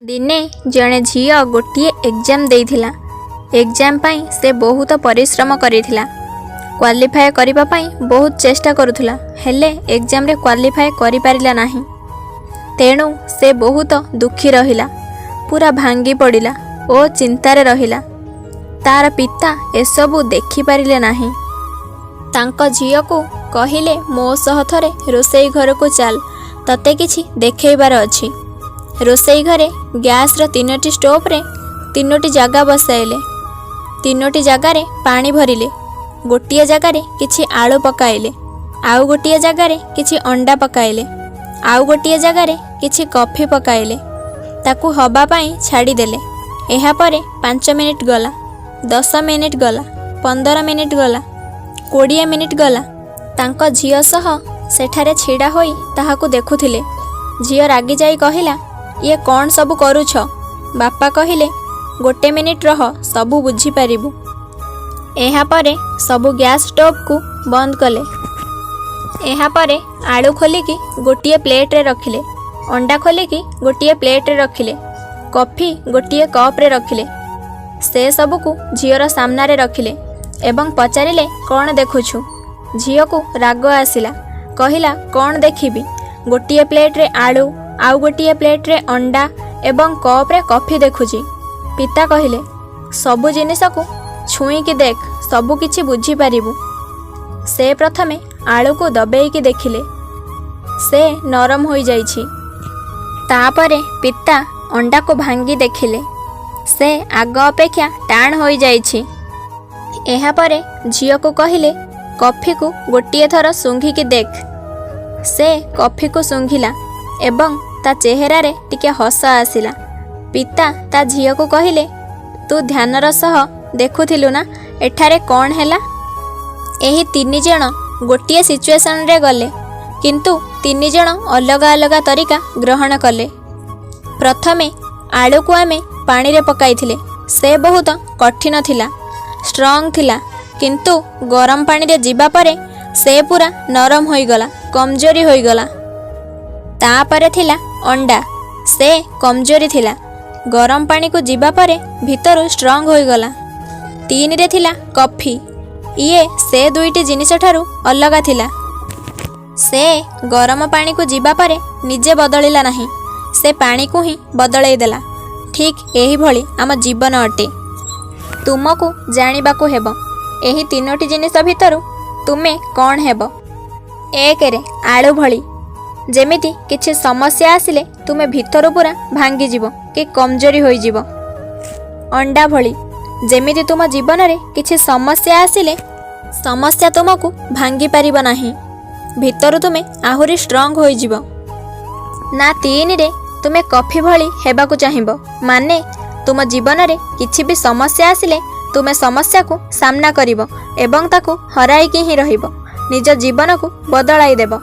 ଦିନେ ଜଣେ ଝିଅ ଗୋଟିଏ ଏକ୍ଜାମ୍ ଦେଇଥିଲା। ଏକ୍ଜାମ୍ ପାଇଁ ସେ ବହୁତ ପରିଶ୍ରମ କରିଥିଲା। କ୍ୱାଲିଫାଏ କରିବା ପାଇଁ ବହୁତ ଚେଷ୍ଟା କରୁଥିଲା, ହେଲେ ଏକ୍ଜାମ୍ରେ କ୍ୱାଲିଫାଏ କରିପାରିଲା ନାହିଁ। ତେଣୁ ସେ ବହୁତ ଦୁଃଖୀ ରହିଲା, ପୁରା ଭାଙ୍ଗି ପଡ଼ିଲା ଓ ଚିନ୍ତାରେ ରହିଲା। ତାର ପିତା ଏସବୁ ଦେଖିପାରିଲେ ନାହିଁ। ତାଙ୍କ ଝିଅକୁ କହିଲେ, ମୋ ସହ ଥରେ ରୋଷେଇ ଘରକୁ ଚାଲ, ତତେ କିଛି ଦେଖେଇବାର ଅଛି। ରୋଷେଇ ଘରେ ଗ୍ୟାସ୍ର ତିନୋଟି ଷ୍ଟୋଭରେ ତିନୋଟି ଜାଗା ବସାଇଲେ। ତିନୋଟି ଜାଗାରେ ପାଣି ଭରିଲେ। ଗୋଟିଏ ଜାଗାରେ କିଛି ଆଳୁ ପକାଇଲେ, ଆଉ ଗୋଟିଏ ଜାଗାରେ କିଛି ଅଣ୍ଡା ପକାଇଲେ, ଆଉ ଗୋଟିଏ ଜାଗାରେ କିଛି କଫି ପକାଇଲେ। ତାକୁ ହବା ପାଇଁ ଛାଡ଼ିଦେଲେ। ଏହାପରେ 5 ମିନିଟ୍ ଗଲା, 10 ମିନିଟ୍ ଗଲା, 15 ମିନିଟ୍ ଗଲା, 20 ମିନିଟ୍ ଗଲା। ତାଙ୍କ ଝିଅ ସହ ସେଠାରେ ଛିଡ଼ା ହୋଇ ତାହାକୁ ଦେଖୁଥିଲେ। ଝିଅ ରାଗିଯାଇ କହିଲା, ଇଏ କ'ଣ ସବୁ କରୁଛ? ବାପା କହିଲେ, ଗୋଟେ ମିନିଟ୍ ରହ, ସବୁ ବୁଝିପାରିବୁ। ଏହାପରେ ସବୁ ଗ୍ୟାସ୍ ଷ୍ଟୋଭକୁ ବନ୍ଦ କଲେ। ଏହାପରେ ଆଳୁ ଖୋଲିକି ଗୋଟିଏ ପ୍ଲେଟ୍ରେ ରଖିଲେ, ଅଣ୍ଡା ଖୋଲିକି ଗୋଟିଏ ପ୍ଲେଟ୍ରେ ରଖିଲେ, କଫି ଗୋଟିଏ କପ୍ରେ ରଖିଲେ। ସେ ସବୁକୁ ଝିଅର ସାମ୍ନାରେ ରଖିଲେ ଏବଂ ପଚାରିଲେ, କ'ଣ ଦେଖୁଛୁ? ଝିଅକୁ ରାଗ ଆସିଲା। କହିଲା, କ'ଣ ଦେଖିବି? ଗୋଟିଏ ପ୍ଲେଟ୍ରେ ଆଳୁ, ଆଉ ଗୋଟିଏ ପ୍ଲେଟ୍ରେ ଅଣ୍ଡା ଏବଂ କପ୍ରେ କଫି ଦେଖୁଛି। ପିତା କହିଲେ, ସବୁ ଜିନିଷକୁ ଛୁଇଁକି ଦେଖ, ସବୁ କିଛି ବୁଝିପାରିବୁ। ସେ ପ୍ରଥମେ ଆଳୁକୁ ଦବେଇକି ଦେଖିଲେ, ସେ ନରମ ହୋଇଯାଇଛି। ତାପରେ ପିତା ଅଣ୍ଡାକୁ ଭାଙ୍ଗି ଦେଖିଲେ, ସେ ଆଗ ଅପେକ୍ଷା ଟାଣ ହୋଇଯାଇଛି। ଏହାପରେ ଝିଅକୁ କହିଲେ, କଫିକୁ ଗୋଟିଏ ଥର ଶୁଙ୍ଘିକି ଦେଖ। ସେ କଫିକୁ ଶୁଙ୍ଘିଲା ଏବଂ ତା ଚେହେରାରେ ଟିକେ ହସ ଆସିଲା। ପିତା ତା ଝିଅକୁ କହିଲେ, ତୁ ଧ୍ୟାନର ସହ ଦେଖୁଥିଲୁ ନା, ଏଠାରେ କ'ଣ ହେଲା? ଏହି ତିନି ଜଣ ଗୋଟିଏ ସିଚୁଏସନରେ ଗଲେ, କିନ୍ତୁ ତିନି ଜଣ ଅଲଗା ଅଲଗା ତରିକା ଗ୍ରହଣ କଲେ। ପ୍ରଥମେ ଆଳୁକୁ ଆମେ ପାଣିରେ ପକାଇଥିଲେ। ସେ ବହୁତ କଠିନ ଥିଲା, ଷ୍ଟ୍ରଙ୍ଗ ଥିଲା, କିନ୍ତୁ ଗରମ ପାଣିରେ ଯିବା ପରେ ସେ ପୁରା ନରମ ହୋଇଗଲା, କମଜୋରି ହୋଇଗଲା। ତାପରେ ଥିଲା ଅଣ୍ଡା। ସେ କମଜୋରି ଥିଲା, ଗରମ ପାଣିକୁ ଯିବା ପରେ ଭିତରୁ ଷ୍ଟ୍ରଙ୍ଗ ହୋଇଗଲା। ତିନିରେ ଥିଲା କଫି। ଇଏ ସେ ଦୁଇଟି ଜିନିଷ ଠାରୁ ଅଲଗା ଥିଲା। ସେ ଗରମ ପାଣିକୁ ଯିବା ପରେ ନିଜେ ବଦଳିଲା ନାହିଁ, ସେ ପାଣିକୁ ହିଁ ବଦଳେଇ ଦେଲା। ଠିକ୍ ଏହିଭଳି ଆମ ଜୀବନ ଅଟେ। ତୁମକୁ ଜାଣିବାକୁ ହେବ, ଏହି ତିନୋଟି ଜିନିଷ ଭିତରୁ ତୁମେ କ'ଣ ହେବ। ଏକରେ ଆଳୁ ଭଳି, ଯେମିତି କିଛି ସମସ୍ୟା ଆସିଲେ ତୁମେ ଭିତରୁ ପୁରା ଭାଙ୍ଗିଯିବ କି କମଜୋରି ହୋଇଯିବ। ଅଣ୍ଡା ଭଳି, ଯେମିତି ତୁମ ଜୀବନରେ କିଛି ସମସ୍ୟା ଆସିଲେ ସମସ୍ୟା ତୁମକୁ ଭାଙ୍ଗି ପାରିବ ନାହିଁ, ଭିତରୁ ତୁମେ ଆହୁରି ଷ୍ଟ୍ରଙ୍ଗ ହୋଇଯିବ। ନା ତିନିରେ ତୁମେ କଫି ଭଳି ହେବାକୁ ଚାହିଁବ, ମାନେ ତୁମ ଜୀବନରେ କିଛି ବି ସମସ୍ୟା ଆସିଲେ ତୁମେ ସମସ୍ୟାକୁ ସାମ୍ନା କରିବ ଏବଂ ତାକୁ ହରାଇକି ହିଁ ରହିବ, ନିଜ ଜୀବନକୁ ବଦଳାଇ ଦେବ।